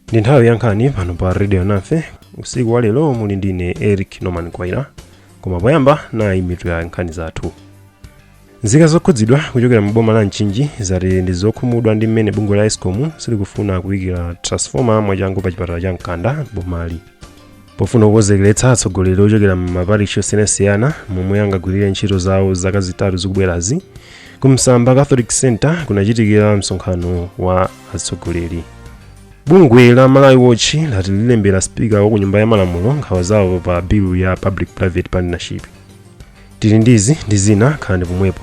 Ndi nthawi ya nkhani pano pa Radio Nafe. Usiku wa lero muli ndine Eric Norman Kwaira, koma poyamba nayi mitu ya nkhani zathu. Nzika zokhudzidwa kuchokera mu boma la Mchinji zati ndi zokhumudwa ndi mmene bungwe la ESCOM silikufuna kuyikira transformer mwachangu pa chipatala cha Mkanda bomali. Pofuna kukonzekeretsa atsogoleri ochokera m'maparishi osiyanasiyana momwe angagwirire ntchito zawo zaka 3 zikubwerazi, ku Msamba Catholic Center kunachitikira msonkhano wa atsogoleri. Bungwe la Malawi Watch lati lilembera spika wa ku nyumba ya malamulo nkhawa zawo pa bill ya public private partnership. Tili ndizi ndi zina, khalani pomwepo.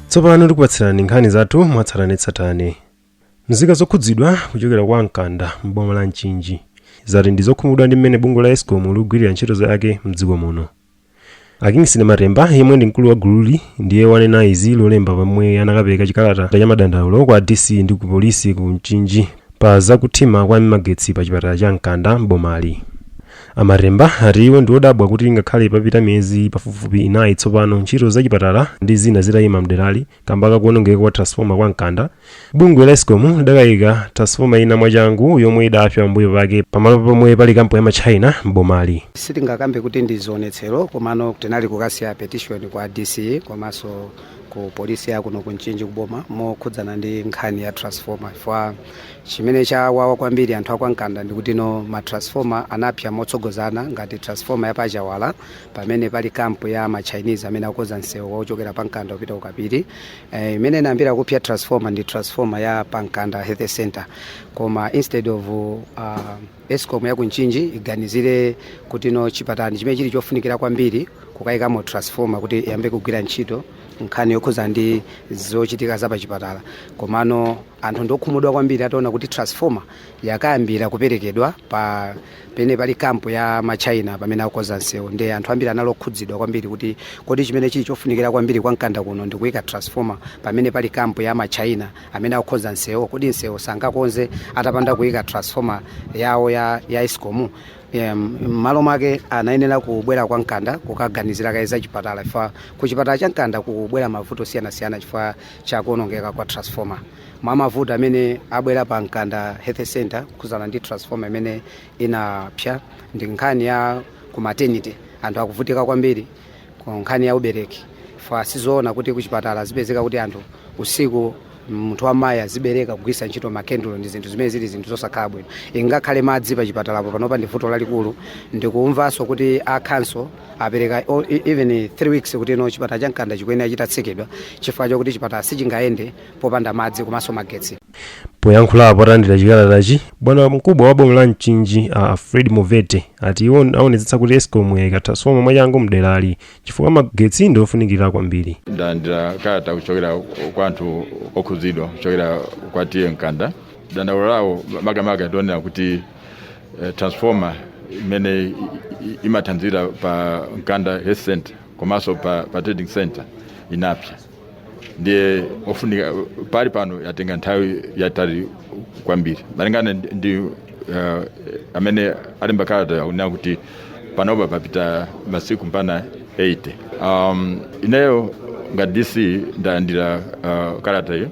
Tsopano tikupatsirani nkhani zathu mwatsatanetsatane. Nzika zokhudzidwa kuchokera kwa Mkanda m'boma la Mchinji zati ndi zokhumudwa ndi mmene bungwe la ESCOM likugwirira ntchito zake mdziko muno. A Kingston Matemba, yemwe ndi mkulu wa gululi, ndiye wanena izi Lolemba pomwe anakapereka chikalata cha madandaulo kwa DC ndi ku polisi ku Mchinji pa zakuthima kwa magetsi pa chipatala cha Mkanda m'bomali. A Matemba ati iwo ndi odabwa kuti ngakhale papita miyezi pafupifupi 4 tsopano ntchito za chipatala ndi zina zitayima mderali kamba kakuonongeka kwa transformer kwa Mkanda, bungwe la ESCOM lidakayika transformer ina mwachangu yomwe idapsa pambuyo pake pamalo pomwe pali kampu ya maChina m'bomali. Sitingakambe kuti ndi zionetsero, komano tinali kukasiya petition kwa DC komanso ku polisi ya kuno ku Mchinji kuboma mokhudzana ndi nkhani ya transformer. Chifukwa chimene chawawa kwambiri anthu akwa Mkanda ndikuti no ma transformer anapsa motsogozana, ngati transformer ya pachawala pamene pali kampu ya ma Chinese amene akonza msewu wochokera pa Mkanda kupita ku Kapiri. Imene inayambira kupsa transformer ndi transformer ya pa Mkanda Health Center, koma instead of ESCOM ya ku Mchinji iganizire kuti no chipatala chimene chili chofunikira kwambiri kukayikamo transformer kuti iyambe kugwira ntchito nkhani yokhuza ndi zochitika za pachipatala, komano anthu ndiokhumudwa kwambiri ataona kuti transformer yakayambira kuperekedwa pa pene pali kampu ya maChina pamene akukonza msewu. Ndi anthu ambiri anali okhudzidwa kwambiri kuti kodi chimene chili chofunikira kwambiri kwa Mkanda kuno ndikuyika transformer pamene pali kampu ya maChina amene akukonza msewu? Kodi msewu sangakonze atapanda kuyika transformer yawo ya ESCOM? M'malo mwake anayenera kubwera kwa Mkanda kukaganizira kaye za chipatala, chifukwa ku chipatala cha Mkanda kukubwera mavuto osiyanasiyana chifukwa chakuonongeka kwa transformer. Mwa mavuto amene abwera pa Mkanda Health Center kukhudzana ndi transformer imene inapsa ndi nkhani ya ku maternity. Anthu akuvutika kwambiri ku nkhani ya ubereki, chifukwa sizoona kuti kuchipatala zipezeka kuti anthu usiku munthu wamayi azibereka kugwiritsa ntchito makendulo, ndi zinthu zimene zili zinthu zosakhala bwino. Ingakhale madzi pachipatalapo panopa ndi vuto lalikulu. Ndikumvanso kuti a council apereka even 3 weeks kuti ino chipatala cha Mkanda chikuyenera chitatsekedwa chifukwa chokuti chipatala sichingayende popanda madzi komanso magetsi. Poyankhulapo atalandira chikalatachi, bwana mkubwa wa boma la Mchinji a Fred Movete ati iwo aonetsetsa kuti ESCOM yayika transformer mwachangu mderali chifukwa magetsi ndi ofunikira kwambiri. Ndalandira kalata kuchokera kwa anthu okhudzidwa kuchokera kwa T/A Mkanda. Dandaulo lawo makamaka ndionera kuti transformer imene imathandizira pa Mkanda Health Center komanso pa trading center inapsa, ndiye ofunika pali pano yatenga nthawi yatali kwambiri. Malingana ndi amene alemba kalata, akunena kuti panopa papita masiku mpana 80. Ineyo ngati DC ndalandira kalata iyo,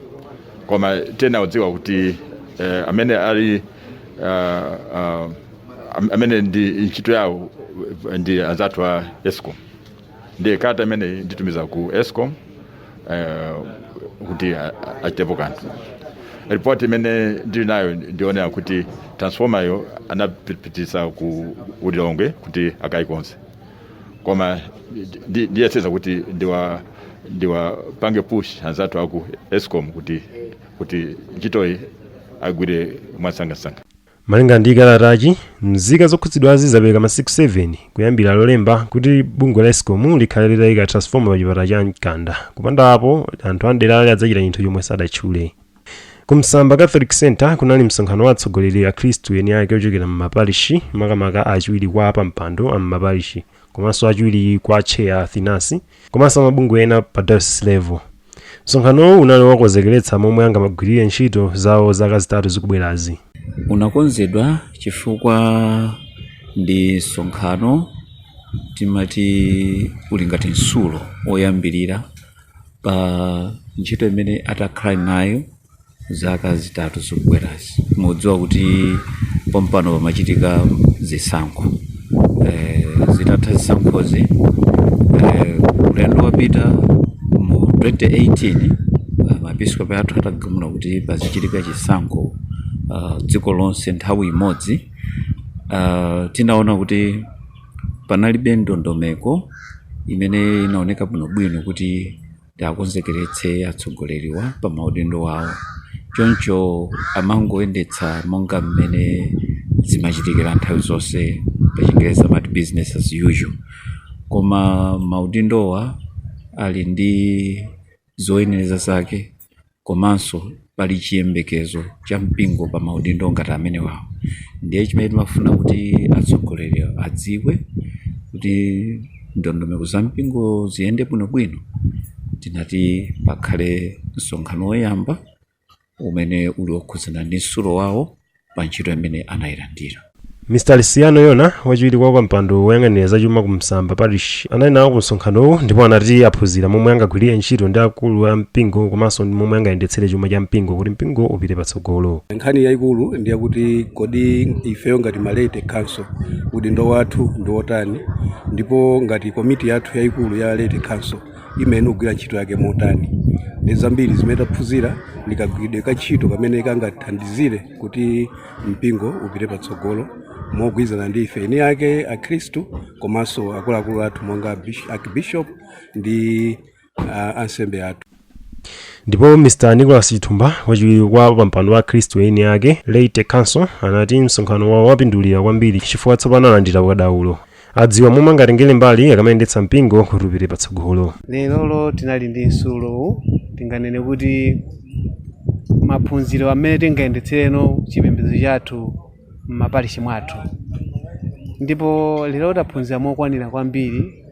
koma tena udziwa kuti amene ali amene ndi ntchito yawo ndi anzathu a ESCOM, ndiye kalata imeneyi nditumiza ku ESCOM kuti achitepo kanthu. Ripoti imene ndili nayo ndionera kuti transformer yo anapitisa ku Lilongwe kuti akayikonze, koma ndiyeseza kuti ndiwapange push anzathu aku ESCOM kuti ntchitoyi agwire mwasangasanga. Malinga ndi kalatachi, nzika zokhudzidwazi zapereka masiku 7 kuyambira Lolemba kuti bungwe la ESCOM likhale litayika transformer pa chipatala cha Mkanda. Kupanda apo, anthu a mderali adzachita chinthu chomwe sadatchule. Ku Msamba Catholic Center kunali msonkhano wa atsogoleri a Khristu eni ake ochokera m'maparishi, makamaka achiwiri kwa apampando a m'maparishi komanso achiwiri kwa chair Athinasi komanso mabungwe ena pa diocese level. Msonkhanowu unali wokonzekeretsa momwe angamagwirire ntchito zawo zaka 3 zikubwerazi. Unakonzedwa chifukwa ndi msonkhano timati uli ngati msulo oyambirira Pa ntchito imene atakhala nayo zaka 3 zikubwerazi, mudziwa kuti pompano pamachitika zisankho. Zitatha zisankhozi, ulendo wapita mu 2018, maepiskopi athu atagamula kuti pazichitika chisankho dziko lonse nthawi imodzi, tinaona kuti panalibe ndondomeko imene inaoneka bwinobwino kuti tiakonzekeretse atsogoleriwa pa maudindo wawo. Choncho amangoyendetsa monga mmene zimachitikira nthawi zonse, pachingereza amati business as usual. Koma maudindowa ali ndi zoyenereza zake, komanso pali chiyembekezo cha mpingo pa maudindo ngati amenewawo. Ndiye chimene timafuna kuti atsogoleri adziwe kuti ndondomeko za mpingo ziyende bwinobwino, tinati pakhale msonkhano woyamba umene uli wokhudzana ndi msulo wawo pa ntchito imene anayilandira. Mr Luciano Yona, wachiwiri kwa mpando woyang'anira zachuma ku Msamba Parish, anali nawo ku msonkhanowu ndipo anati aphunzira momwe angagwirire ntchito ndi akulu a mpingo komanso momwe angayendetsere chuma cha mpingo kuti mpingo upite patsogolo. Nkhani yayikulu ndiyakuti kodi ifeyo ngati ma laity council udindo wathu ndi wotani, ndipo ngati komiti yathu yayikulu ya laity council imene kugwira ntchito yake motani. Ndi zambiri zimene taphunzira ndikagwiridwe ka ntchito kamene kangathandizire kuti mpingo upite patsogolo mogwirizana ndi ife eni ake akhristu komanso akuluakulu athu monga archbishop ndi ansembe athu. Ndipo Mr Nicholas Chithumba, wachiwiri kwa pampando wa khristu eni ake laity council, anati msonkhano wawo wapindulira kwambiri chifukwa tsopano alandira ukadaulo, adziwa momwe angatengere mbali akamayendetsa mpingo kuti upite patsogolo. Lerolo tinali ndi msulo, tinganene kuti maphunziro amene tingayendetsereno chipembedzo chathu m'maparishi mwathu, ndipo lero taphunzira mokwanira kwambiri,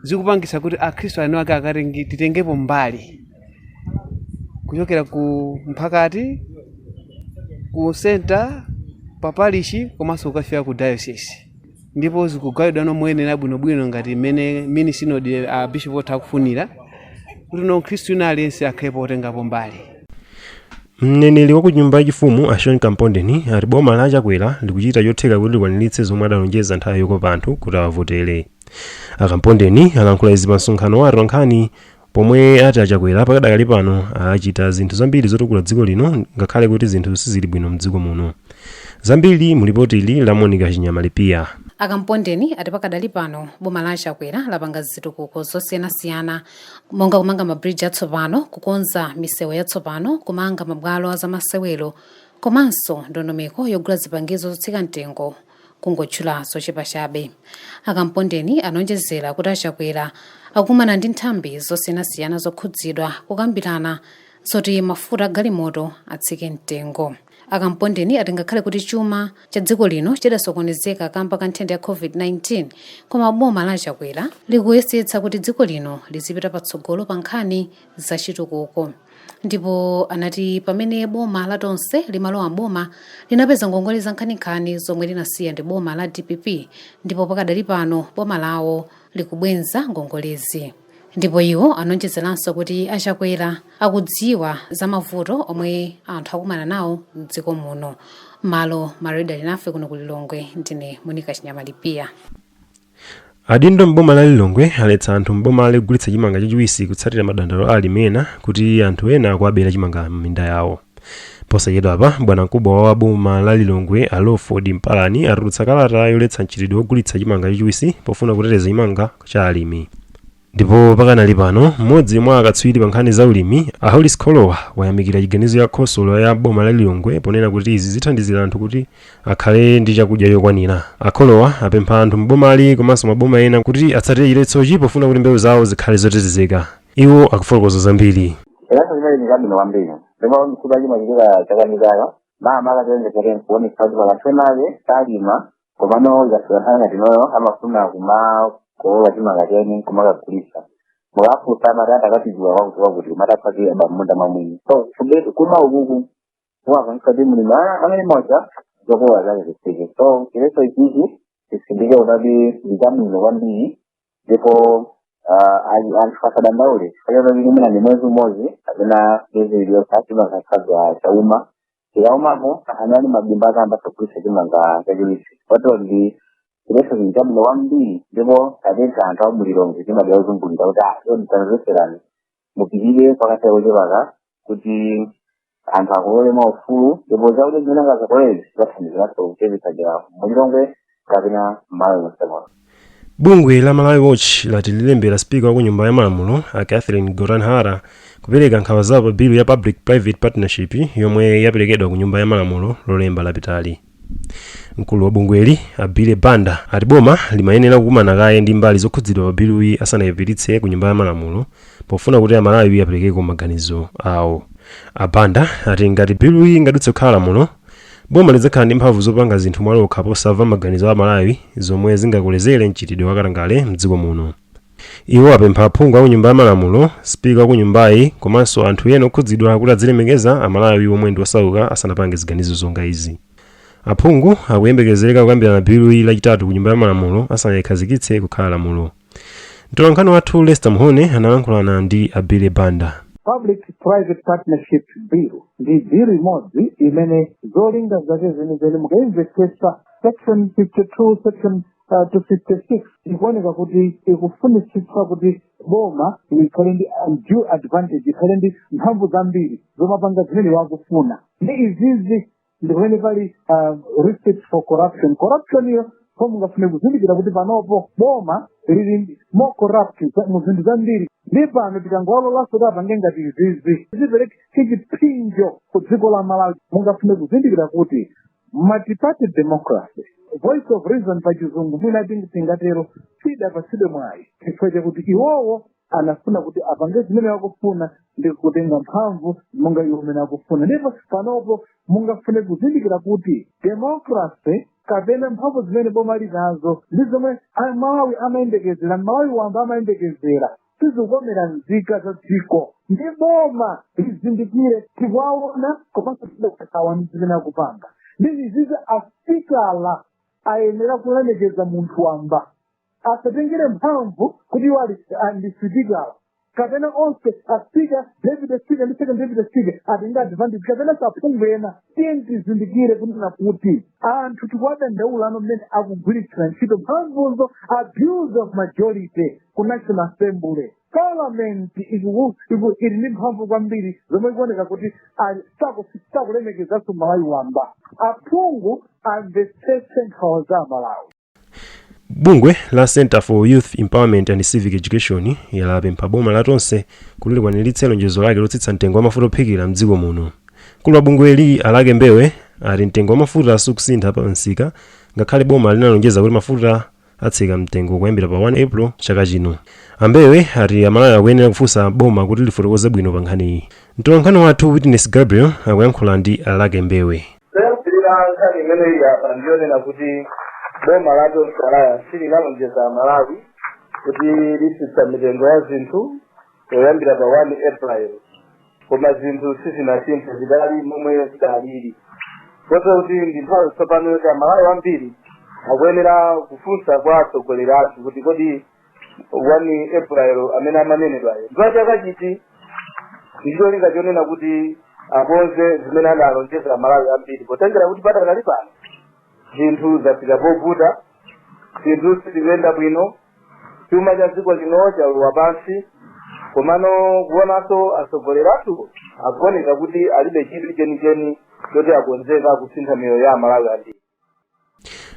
zikupangisa kuti akhristu anu ake akatengi titengepo mbali kuchokera ku mphakati, ku center, pa parishi komanso kukafika ku diocese, ndipo zikugawidwa moyenera bwinobwino ngati mmene mini synod a bishop athu akufunira kuti no mkhristu wina aliyense akhalepo otengapo mbali. Mneneri wa ku nyumba yachifumu a Sean Kampondeni ati boma la Chakwera likuchita chotheka kuti likwaniritse zomwe adalonjeza nthawi yokopa anthu kuti awavotere. Akampondeni alankhula izi pa msonkhano wa atolankhani pomwe ati achakwera pakadakali pano achita zinthu zambiri zotukula dziko lino ngakhale kuti zinthu sizili bwino mdziko muno. Zambiri mu lipoti ili la Monica Chinyamalipiya. Akampondeni ati pakadali pano boma la Chakwera lapanga zitukuko zosiyanasiyana monga kumanga mabridge atsopano, kukonza misewu yatsopano, kumanga mabwalo azamasewero komanso ndondomeko yogula zipangizo zotsika mtengo, kungotchula zochepa chabe. Akampondeni anonjezera kuti achakwera akukumana ndi nthambi zosiyanasiyana zokhudzidwa kukambirana zoti mafuta agalimoto atsike mtengo. Akampondeni ati ngakhale kuti chuma cha dziko lino chidasokonezeka kamba ka nthenda ya COVID-19, koma boma la Chakwera likuyesetsa kuti dziko lino lizipita patsogolo pa nkhani zachitukuko. Ndipo anati pamene boma la Tonse limalowa boma linapeza ngongole za nkhaninkhani zomwe linasiya ndi boma la DPP, ndipo pakadali pano boma lawo likubwenza ngongolezi. Ndipo iwo anonjezeranso kuti achakwera akudziwa za mavuto omwe anthu akumana nawo mdziko muno. Malo mareda linafe kuno ku Lilongwe, ndine Monica Chinyamalipiya. Adindo m'boma la Lilongwe aletsa anthu m'boma ligulitsa chimanga chachiwisi kutsatira madandaulo a alimi ena kuti anthu ena akuabera chimanga m'minda yawo. Posachedwapa bwanamkubwa wa boma la Lilongwe a Lawford Mpalani atulutsa kalata yoletsa mchitidwe wogulitsa chimanga chachiwisi pofuna kuteteza chimanga cha alimi. Ndipo pakanali pano mmodzi mwa akatswiri pa nkhani za ulimi a Hollis Kholowa wayamikira chiganizo ya khonsolo ya boma la Lilongwe ponena kuti izi zithandizira anthu kuti akhale ndi chakudya chokwanira. Akholowa apempha anthu m'bomali komanso maboma ena kuti atsatire chiletsochi pofuna kuti mbewu zawo zikhale zotetezeka. Iwo akufotokoza zambiri. Chiletso chimene ndi chabwino kwambiri, ndipo chifukwa chimachitika chaka ndi chaka, makamaka kuonetsa kuti pakanthu enake salima, komano ikafika nthawi ngati inoyo amafuna kumakolola chimanga chene kumakagulitsa. Mukafunsa amati atakatidziwa kwakuti kwakuti kumataphatiya pamunda mwamwini, so kubetu kuma ukuku kumapangisa kuti mlimi amene moja zokolola zake zitsike. So chiletso ichichi chisindike kuti ndi chabwino kwambiri ndipo Anthu asadandaule chifukwa choti mwina ndi mwezi umodzi kapena miyezi iliyonse chimanga chikhaza chauma. Chikaumapo anthu ali madimba akayamba kugulitsa chimanga chachiwisi. Kotero ndi chiletso chinthu chabwino kwambiri, ndipo kapeza anthu amulilongwe chimadya ozungulira kuti ah, mupirire pakati kochepaka kuti anthu akolole maufulu, ndipo chakudya chimene angazakolere chidzathandiziranso kuchepetsa njala mulilongwe kapena m'malo monsemono. Bungwe la Malawi Watch lati lilembera spika wa ku Nyumba ya Malamulo a Catherine Gotani Hara kupereka nkhawa zawo pa bilu ya Public Private Partnership yomwe yaperekedwa ku Nyumba ya Malamulo Lolemba lapitali. Mkulu wa bungweli a Billy Banda ati boma limayenera kukumana kaye ndi mbali zokhudzidwa pa biluyi asanayipititse ku Nyumba ya Malamulo, pofuna kuti Amalawi aperekeko maganizo awo. A Banda ati ngati biluyi ingadutse kukhala lamulo, boma lidzakhala ndi mphamvu zopanga zinthu mwalokha posamva maganizo a Malawi, zomwe zingakolezere mchitidwe wakatangale mdziko muno. Iwo apempha aphungu a ku Nyumba ya Malamulo, spika wa ku nyumbayi komanso anthu ena okhudzidwa kuti adzilemekeza Amalawi omwe ndi osauka asanapange ziganizo zonga izi. Aphungu akuyembekezereka kukambirana biluyi Lachitatu ku Nyumba ya Malamulo asanayikhazikitse kukhala lamulo. Mtolankhani wathu Lester Mhone analankhulana ndi a Billy Banda. Public Private Partnership Bill ndi bill imodzi imene zolinga zake zenizeni, mukayimvetsetsa section 52, section to 56, ikuoneka kuti ikufunitsitsa kuti boma likhale ndi undue advantage, ikhale ndi mphamvu zambiri zomapanga zimene wakufuna. Ndi izizi ndi pamene pali receipts for corruption. Corruption iyo ko mungafune kuzindikira kuti panopo boma lili more corrupt mu zinthu zambiri, ndi pano tikangowalolanso kuti apange ngati izizi, zipereke chipsinjo ku dziko la Malawi. Mungafune kuzindikira kuti multi-party democracy, voice of reason pa Chizungu mwina tingatero, sidapatsidwe mwayi chifukwa chakuti iwowo anafuna kuti apange zimene akufuna ndi kutenga mphamvu monga iwo amene akufuna. Ndipo panopo mungafune kuzindikira kuti democracy kapena mphamvu zimene boma linazo ndi zomwe Malawi amayembekezera, Malawi wamba amayembekezera, sizikukomera nzika za dziko. Ndi boma lizindikire tikuwaona komanso tidakawa ndi zimene akupanga. Ndi izizi aspikala ayenera kulemekeza munthu wamba, asatengere mphamvu kuti iwo ali ndi sipikala kapena onse aspika, deputy speaker ndi second deputy speaker atenga advantage kapena saphungu ena. Tiye tizindikire kunena kuti anthu tikuwadandaula ano mmene akugwiritsira ntchito mphamvuzo, abuse of majority ku National Assembly. Parliament ili ndi mphamvu kwambiri zomwe ikuoneka kuti sakulemekezanso Malawi wamba. Aphungu amvetsetse nkhawa za Malawi. Bungwe la Center for Youth Empowerment and Civic Education lapempha boma la Tonse kuti likwaniritse lonjezo lake lotsitsa mtengo wa mafuta ophikira mdziko muno. Mkulu wa bungweli Alake Mbewe ati mtengo wa mafuta sukusintha pa msika ngakhale boma linalonjeza kuti mafuta atsika mtengo kuyambira pa 1 April chaka chino. Ambewe ati Amalawi akuyenera kufunsa boma kuti lifotokoze bwino pa nkhaniyi. Mtolankhani wathu Witness Gabriel akuyankhula ndi Alake Mbewe. Toyambirira, nkhani imeneyi apa ndiyonena kuti boma la Tonse Alliance linalonjeza Amalawi kuti litsitsa mitengo ya zinthu poyambira pa 1 April, koma zinthu sizinasinthe, zidali momwe zidalili. Kotero kuti ndi nthawi tsopano yoti Amalawi ambiri akuyenera kufunsa kwa atsogoleri athu kuti kodi 1 April amene amanenedwayo ndi chaka chiti, ndicholinga chonena kuti akonze zimene analonjeza Amalawi ambiri, potengera kuti patakali pano zinthu zafika povuta, zinthu sizikuyenda bwino, chuma cha dziko lino chalowa pansi, komano kuonanso atsogoleri athu akuoneka kuti alibe chidwi chenicheni choti akonzeka kusintha miyoyo ya Amalawi ambiri.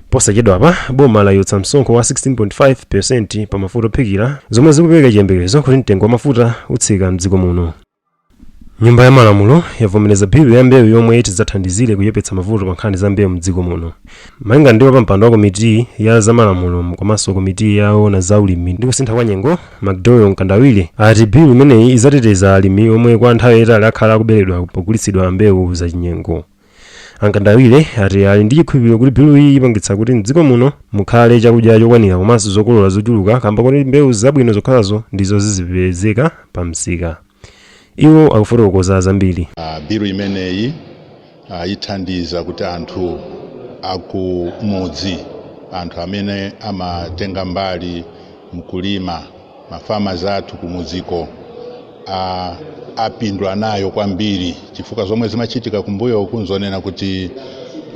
Posachedwapa boma layotsa msonkho wa 16.5% pa mafuta ophikira, zomwe zikupereka chiyembekezo kuti mtengo wa mafuta utsika mdziko muno. Nyumba ya Malamulo yavomereza bilu ya mbewu yomwe itidzathandizire kuchepetsa mavuto pa nkhani za mbewu mdziko muno. Malinga ndi wapampando wa komiti ya zamalamulo komanso komiti yaona za ulimi ndi kusintha kwa nyengo, McDowell Mkandawire, ati bilu imeneyi idzateteza alimi omwe kwa nthawi yayitali akhala akuberedwa pogulitsidwa mbewu zachinyengo. Ankandawire ati ali ndi chikhulupiriro kuti bilu iyi ipangitsa kuti mdziko muno mukhale chakudya chokwanira komanso zokolola zochuluka, kamba kuti mbewu zabwino zokhazo ndizo zizipezeka pa msika. Iwo akufotokoza zambiri. Bilu imeneyi ithandiza kuti anthu akumudzi, anthu amene amatenga mbali mkulima Mafarmers athu kumuziko apindula nayo kwambiri, chifukwa zomwe zimachitika kumbuyo kunzonena kuti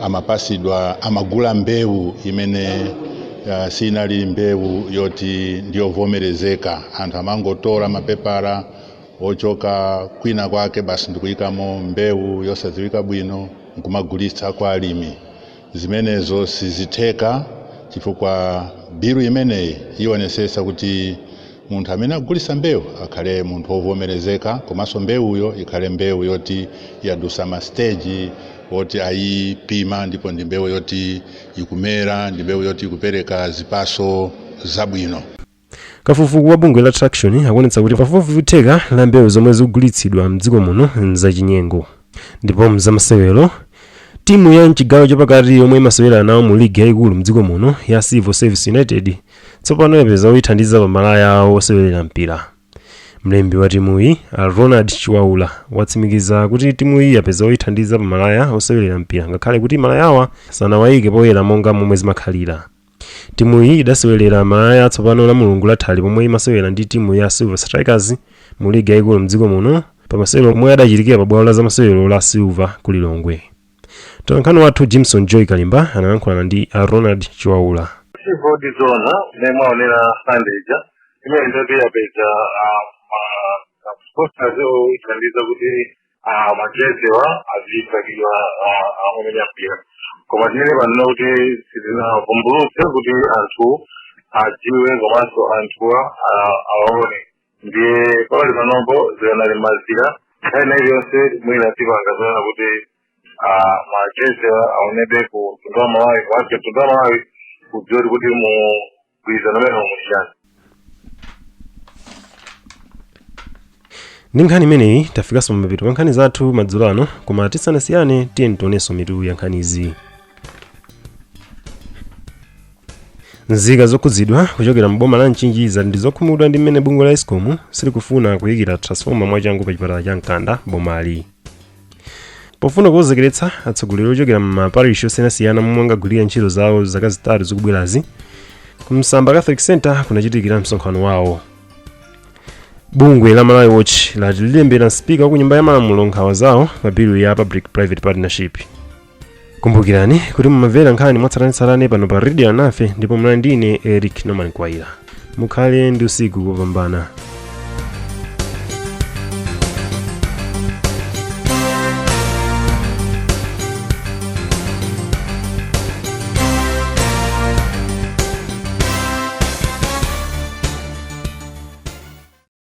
amapasidwa, amagula mbewu imene sinali mbewu yoti ndiyovomerezeka. Anthu amangotora mapepala ochoka kwina kwake basi ndikuyikamo mbewu yosadziwika bwino nkumagulitsa kwa alimi. Zimenezo sizitheka, chifukwa bilu imeneyi ionesesa kuti munthu amene akugulitsa mbewu akhale munthu wovomerezeka, komanso mbewuyo ikhale mbewu yoti yadusa masteji woti ayipima, ndipo ndi mbewu yoti ikumera, ndi mbewu yoti ikupereka zipaso zabwino. Kafukufuku wa bungwe la Traction akuonetsa kuti pafupifupi theka la mbewu zomwe zikugulitsidwa mdziko muno nzachinyengo. Ndipo mzamasewero, timu ya mchigawo chapakati yomwe imasewera nawo mu ligi yayikulu mdziko muno ya Civil Service United tsopano yapeza oyithandiza pa malaya awo osewelera mpira. Mlembi wa timuyi, Ronald Chiwaula, watsimikiza kuti timuyi yapeza oyithandiza pa malaya osewelera mpira, ngakhale kuti malayawa sanawayike poyera monga momwe zimakhalira. Timuyi idasewelera malaya atsopano la Mulungu lathali pomwe imasewera ndi timu ya Silver Strikers mu ligi yayikulu mdziko muno, pamasewero omwe adachitikira pa bwalo la zamasewero la Silver ku Lilongwe. Mtolankhani wathu Jimson Joy Kalimba analankhulana ndi a Ronald Chiwaula. Civil zona nemwaonera sandeja imene ndoti yapeza sponsors oithandiza kuti majezewa azipakidwa amene mpira, koma tinene pano kuti sitinavumbulutse kuti anthu adziwe komanso anthuwa awaone. Ndiye pakali panopo zikanali mazira, nthawi ina iliyonse mwina tipanga zoona kuti majezewa aonebe ku mtundu wa Malawi, komanso mtundu wa Malawi kudziwa kuti mugwirizano umene muchani. Ndi nkhani imeneyi tafikanso pamapeto pa nkhani zathu madzulo ano, koma tisanasiyane tiye tionenso mitu ya nkhanizi. Nzika zokhudzidwa kuchokera mboma la Mchinji zati ndi zokhumudwa ndi mmene bungwe la ESCOM silikufuna kuyikira transformer mwachangu pa chipatala cha Mkanda bomali. Pofuna kukonzekeretsa atsogoleri ochokera m'maparishi osiyanasiyana momwe angagwirire ntchito zawo zaka 3 zikubwerazi, ku Msamba Catholic Center kunachitikira msonkhano wawo. Bungwe la Malawi Watch lati lilembera spika wa ku nyumba ya malamulo nkhawa zawo pa bilu ya public private partnership. Kumbukirani kuti mumamvera nkhani mwatsatanetsatane pano pa Radio Anafe, ndipo mnali ndine Eric Norman Kwaira. Mukhale ndi usiku wopambana.